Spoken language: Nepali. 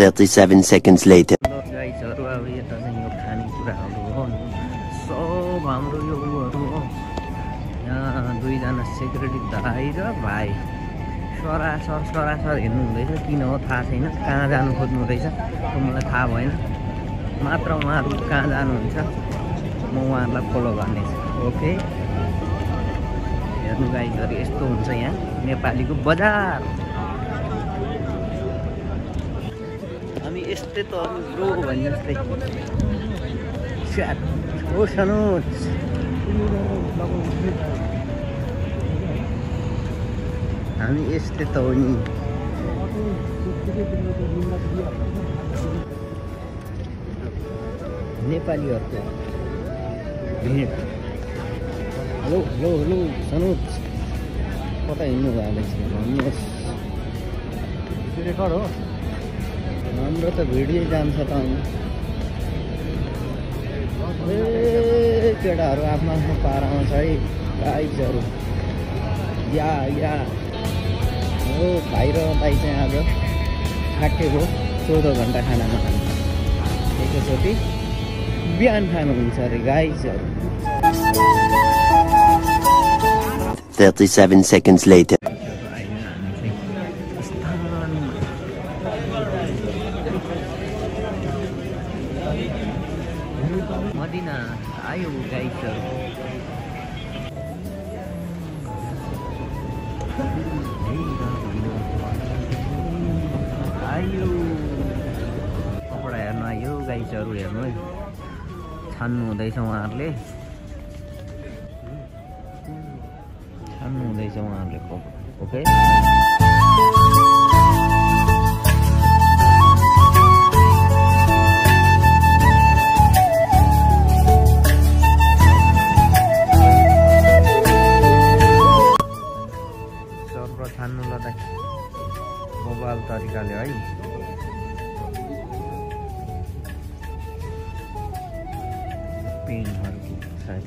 37 seconds later. गाइजहरु अब यता चाहिँ यो खानेकुराहरु हो सब हाम्रो यो उहरु हो यहाँ दुईजना सेक्युरिटी दाइ र भाइ सरासर हेर्नु हुँदैछ किन हो थाहा छैन कहाँ जानु खोज्नु हुँदैछ मलाई थाहा भएन मात्र उहाँहरु कहाँ जानुहुन्छ म उहाँहरुलाई फलो गर्नेछु ओके हेर्नु गाइजहरु यस्तो हुन्छ यहाँ नेपालीको बजार हामी यस्तै त ब्रो भन्ने जस्तै ओ सनोज हामी यस्तै त हो नि नेपालीहरुको भिड हेलो हेलो हेलो सनोज कता हिँड्नु भएको छ भन्नुहोस् रेकर्ड हो हाम्रो त भिडियो जान्छ त ए केटाहरू आफ्नो आफ्नो पारामा छ है गाइजहरु या हो भाइ र दाइ चाहिँ आज थाकेको 14 घण्टा खाना नखानु एकैचोटि बिहान खानुहुन्छ अरे गाइजहरु 37 seconds later. मदिना आयो गाइजहरु आयो कपडा हेर्नु आयो गाइजहरु हेर्नु है छान्नु हुँदैछ उहाँहरुले ओके छान्नु लदा मोबाइल तरिकाले है पेनहरुको साइज